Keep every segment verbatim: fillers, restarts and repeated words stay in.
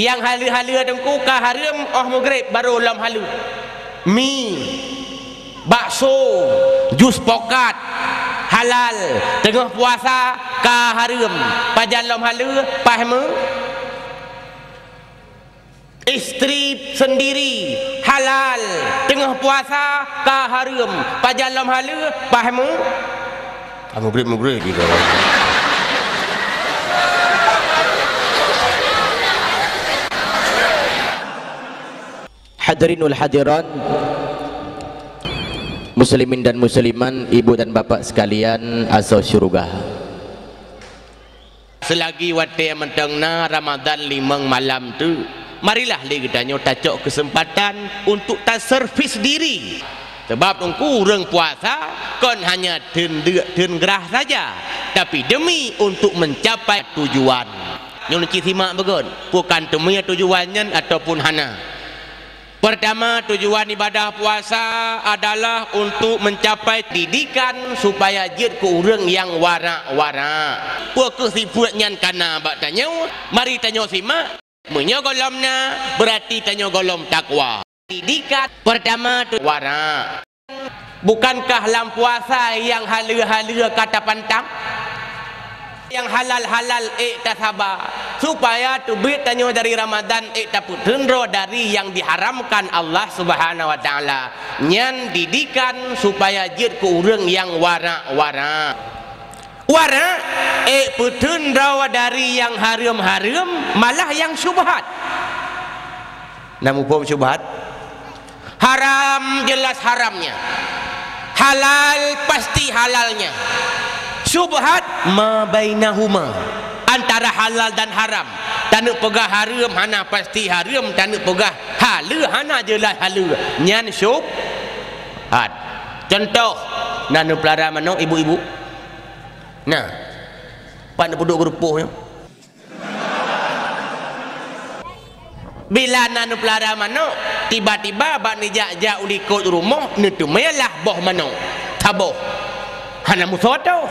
Nyang haleue-haleue teungku ka hareuem óh meugreb barô lom haleue. Mi, bakso, jus pokat, halal, teungoh puasa ka hareuem, pajan lom haleue, paih meu. Istri sendiri, halal, teungoh puasa ka hareuem, pajan lom haleue, paih meu. Ah, meugreb-meugreb gitu. Hadirin wal hadirat, muslimin dan musliman, ibu dan bapak sekalian, asoe syeuruga. Seulagi watée mantong na Ramadan limong malam tu, marilah lé geutanyoe tacok keuseumpatan untuk taservis diri. Sabab teungku ureuëng puasa kon hanya teun deuk teun grah saja, tapi demi untuk mencapai tujuan. Nyoe cit simak beugét, bukan teumé tujuan nyan ataupun hana. Pertama, tujuan ibadah puasa adalah untuk mencapai didikan supaya jeuet keu ureuëng nyang warak-warak. Peu kheueh sifeuet nyan kana bak tanyoe? Mari tanyoe simak. Meunyoe gohlom na, beurati tanyoe gohlom takwa. Didikan pertama tu warak. Bukankah lam puasa nyang haleue-haleue ka tapantang? Nyang halal-halal ék tasaba, supaya teubiet tanyoe dari Ramadan ék tapeuteun droe dari nyang diharamkan Allah Subhanahu wa Taala. Nyan didikan supaya jeuet keu ureuëng nyang warak-warak. Warak, ék peuteun droe dari nyang hareuem-hareuem, malah nyang syubhat. Na muphom syubhat? Haram jelas haramnya. Halal pasti halalnya. Syubhat ma bainahuma, antara halal dan haram. Taneuk peugah hareuem hana pasti hareuem, taneuk peugah haleue hana jelas haleue. Nyan syubhat. Contoh, na neupeulara manok ibu-ibu? Na. Pat neupeuduek geurupoh nyoe? Bila na neupeulara manok, tiba-tiba bak neujak-jak u likot rumoh, neuteumé lah boh manok. Saboh. Hana musoe toh.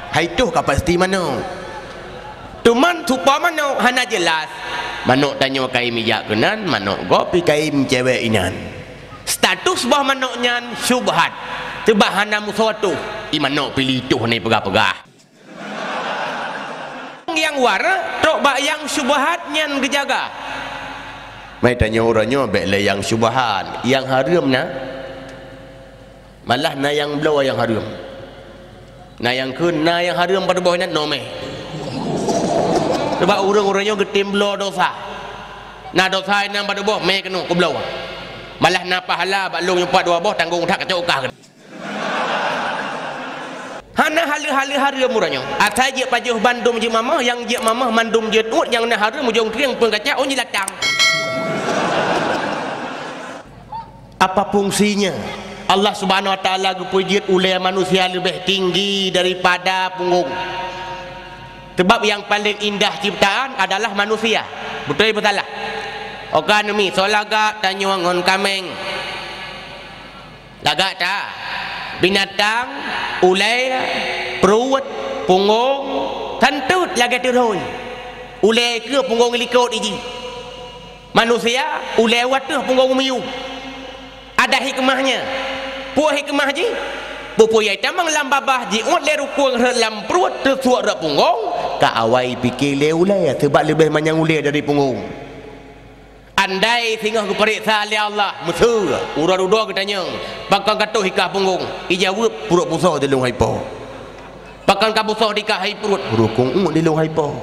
Hai toh ka pasti manok. Teuma soe po manok hana jelas. Manok tanyoe kayém ijak keunan, manok gob pi kayém cewek inan. Status boh manok nyan syubhat. Teuma hana musoe toh. I manok pih li toh hana peugah-peugah. Nyang warak trok bak nyang syubhat nyan geujaga. Meutanyoe uroe nyoe bék lé nyang syubhat, nyang hareuem na. Malah na nyang bloe nyang hareuem. Na nyang kheun, na nyang hareuem padub boh nyan noe mé. Sabab ureuëng-ureuëng nyoe geutem bloe dosa. Na dosa inan padub boh mé keunoe kubloe. Malah na pahala bak lôn nyoe pat dua boh tanggong that kacok kah keunoe. Hana haleue-haleue hareuem uroe nyoe. Asai jeuet pajoh bandum jeuet mamah, nyang jeuet mamah mandum jeuet uet, nyang na hareuem ujong trieng peung kaca ôn jilatang. Apa fungsinya? Allah Subhanahu wa Taala geupeujeuet ulée manusia leubeh tinggi daripada punggong. Sebab nyang paleng indah ciptaan adalah manusia. Beutôi peusalah? Oka neumi soe lagak tanyoe ngon kaméng. Lagak that, binatang, ulée, pruet, punggong, teuntôt lagée teurhôi. Ulée keuh punggong likot iji. Manusia, ulée u ateueh punggong miyueb. Ada hikmahnya. Peue hikmah jih? Peue-peue nyang tamong lam babah jiuet lé rukueng rhot lam pruet teusuek rot punggong, ka awai pike lé ulée, sabab leubeh manyang ulée dari punggong. Andai singoh geupareksa lé Allah, meuseu, uroe dudoe geutanyong, "Pakon ka toh i kah punggong?" Ijaweueb, "Pruet busoe di lôn hai po." "Pakon ka busoe di kah hai pruet?" "Rukueng uet di lôn hai po."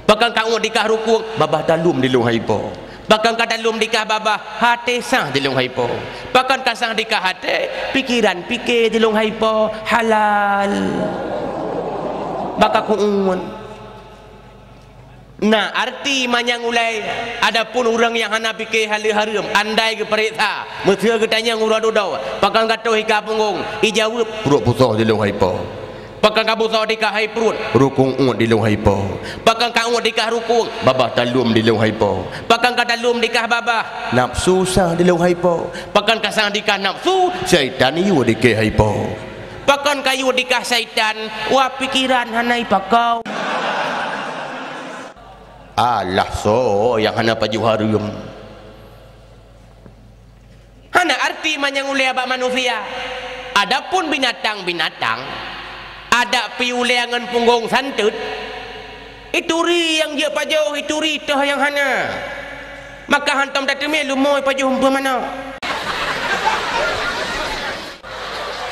"Pakon ka uet di kah rukueng?" "Babah talum di lôn hai po." "Pakon ka talum di kah babah?" "Até sah di lôn hai po." "Pakon ka sah di kah até?" "Pikeran pike di lôn hai po." Halal. Baka kuuet. Nah, arti manyang ulée, adapun ureuëng nyang hana pike haleue hareuem, andai geupareksa, meuseu geutanyong uroe dudoe, "Pakon ka toh i kah punggong?" Ijaweueb, "Pruet busoe di lôn hai po." "Pakon ka busoe di kah hai pruet?" "Rukueng uet di lôn hai po." "Pakon ka uet di kah rukueng?" "Babah talum di lôn hai po." "Pakon ka talum di kah babah?" "Nafsu sah di lôn hai po." "Pakon ka sah di kah nafsu?" "Syaitan yue di kah hai po." "Pakon ka yue di kah syaitan?" "Wah, pikeran hana ipakau." Alah, soe nyang hana pajoh hareuem? Hana arti manyang ulée bak manusia. Adapun binatang-binatang, adak pih ulée ngon punggong santeut, ituri nyang jeuet pajoh, ituri toh nyang hana. Maka hantom tateumé leumo pajoh umpama na.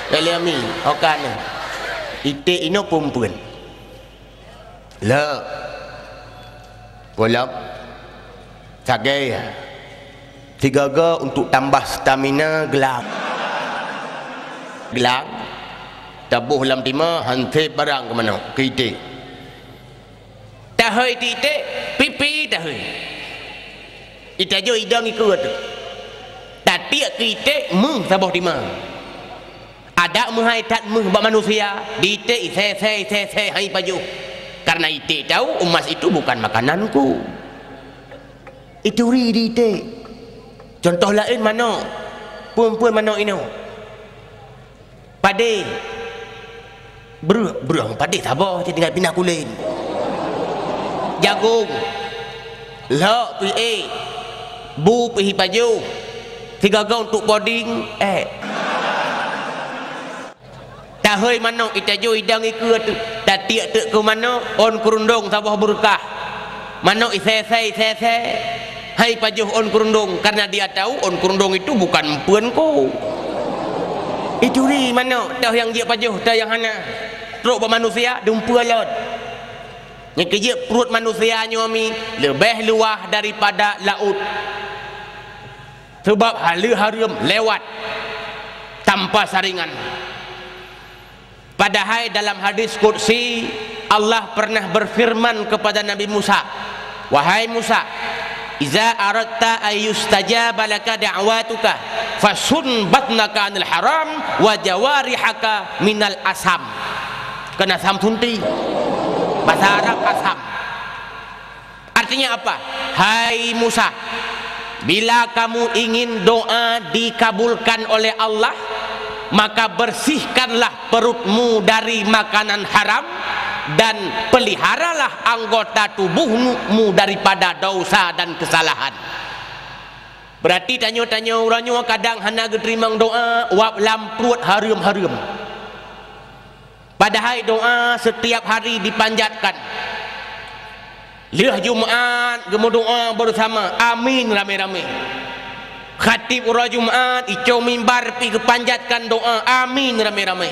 Lé ami, okan. Iték inoe peumpeuen. Lheueh. Golom. Sagai. Sigaga untuk tambah stamina gelang. Gelang. Taboh lam tima, han sép barang keu manok, keu iték. Tahôi iték-iték, pipi tahôi. Itajoh idong ikeue teuk. Tatiek keu iték, méuh saboh tima. Adak meuhai that méuh bak manusia, di iték isé-sé, isé-sé, han ipajoh. Karena iték tahu emas itu bukan makananku. Ituri di iték. Contoh laén manok. Peue-peue manok inoe? Padé. Breuh, breuh padé saboh, jadi tinggai pinah kulét. Jagong. Lhok pih ék. Bu pih ipajoh. Sigaga untuk poding, ék. Tahôi manok itajoh idong ikeue teuk, tatiek teuk keu manok, ôn keurundong saboh beureukat. Manok isé-sé, isé-sé, han ipajoh ôn keurundong, karena dia tahu ôn keurundong itu bukan eumpeuen ku. Ituri manok, toh nyang jeuet pajoh, toh nyang hana. Trok bak manusia, dumpeue lôn. Nyang keujeuet pruet manusia nyoe mi leubeh luwah daripada laôt. Sabab haleue hareuem lewat tanpa saringan. Padahai dalam hadis qudsi, Allah pernah berfirman kepada Nabi Musa, "Wahai Musa, iza aradta ayyustajaba laka da'watuka, fasun batnaka anil haram wa jawarihaka minal asam." Kan asam sunti. Bahasa Arab asam. Artinya apa? Hai Musa, bila kamu ingin doa dikabulkan oleh Allah, maka bersihkanlah perutmu dari makanan haram dan peliharalah anggota tubuhmu daripada dosa dan kesalahan. Berarti tanyoe-tanyoe uroe nyoe kadang hana geuteurimong doa, wab lam pruet hareuem-hareuem. Padahai doa setiap hari dipanjatkan. Lheueh Jumat geumeudoa bersama, amin ramé-ramé. Khatib uroe Jumat, icok mimbar pih geupanjatkan doa, amin ramé-ramé.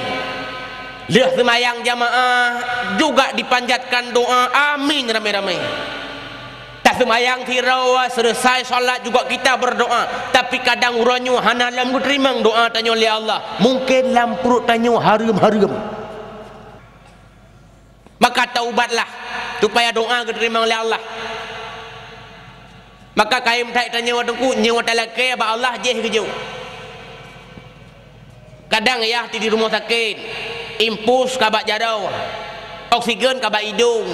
Lheueh seumayang jamaah juga dipanjatkan doa, amin ramé-ramé. Taseumayang sidroe, selesai salat juga kita berdoa, tapi kadang uroe nyoe hana lom geuteurimong doa tanyoe lé Allah. Mungkin lam pruet tanyoe hareuem-hareuem. Maka taubatlah supaya doa geuteurimong lé Allah. Maka kayém that tanyoe teungku, nyoe talakée bak Allah jih geujok. Kadang yah di rumoh sakét, impus ka bak jaroe, oksigen ka bak idong.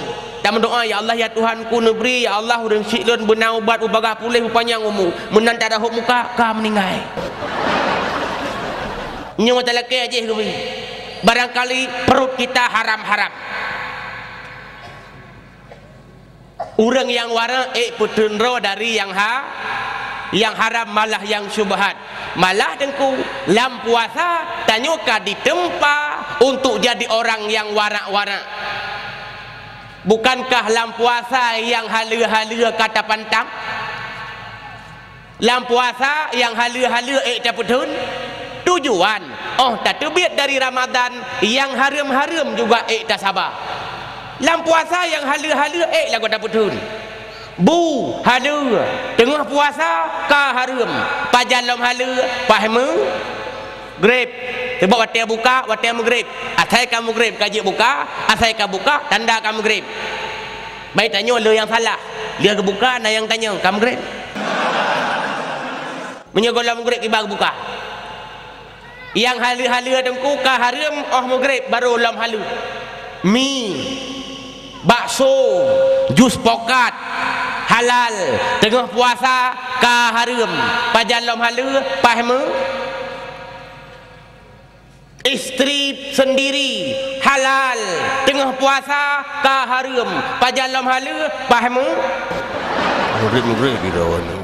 Tameudoa, "Ya Allah, ya Tuhanku, neubri, ya Allah, ureuëng syiek lôn beuna ubat, ubagaih puléh, upanyang umu." Meunan tarahop muka, ka meuninggai. Nyoe talakée jih geubi. Barangkali perut kita haram-haram. Ureuëng nyang warak ék peuteun droe dari nyang ha, nyang haram malah nyang syubhat. Malah teungku, lam puasa tanyoe ka ditempa untuk jadi orang nyang warak-warak. Bukankah lam puasa nyang haleue-haleue ka tapantang? Lam puasa nyang haleue-haleue ék tapeuteun, tujuan óh tateubiet dari Ramadhan nyang hareuem-hareuem juga ék tasaba. Lam puasa nyang haleue-haleue ék lagoe tapeuteun. Bu haleue, teungoh puasa ka hareuem, pajan lom haleue, paih meu- greb. Sabab watée buka, watée meugreb. Asai ka meugreb ka jeuet buka, asai ka buka tanda ka meugreb. Baik tanyoe le nyang salah. Lheueh geubuka na nyang tanyoe ka meugreb. Meunyoe gohlom meugreb kiban geubuka. Nyang haleue-haleue teungku ka hareuem óh meugreb barô lom haleue. Mi, bakso, jus pokat, halal, teungoh puasa ka hareuem, pajan lom haleue, paih meu- Istri sendiri, halal, teungoh puasa ka hareuem, pajan lom haleue, paih meu- Murid-murid biro ni.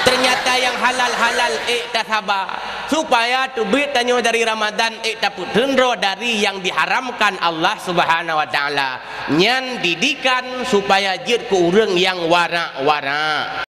Ternyata nyang halal-halal ék tasaba, supaya teubiet tanyoe dari Ramadan ék tapeuteundroe dari nyang diharamkan Allah Subhanahu wa Taala. Nyan didikan supaya jeuet keu ureuëng nyang warak-warak.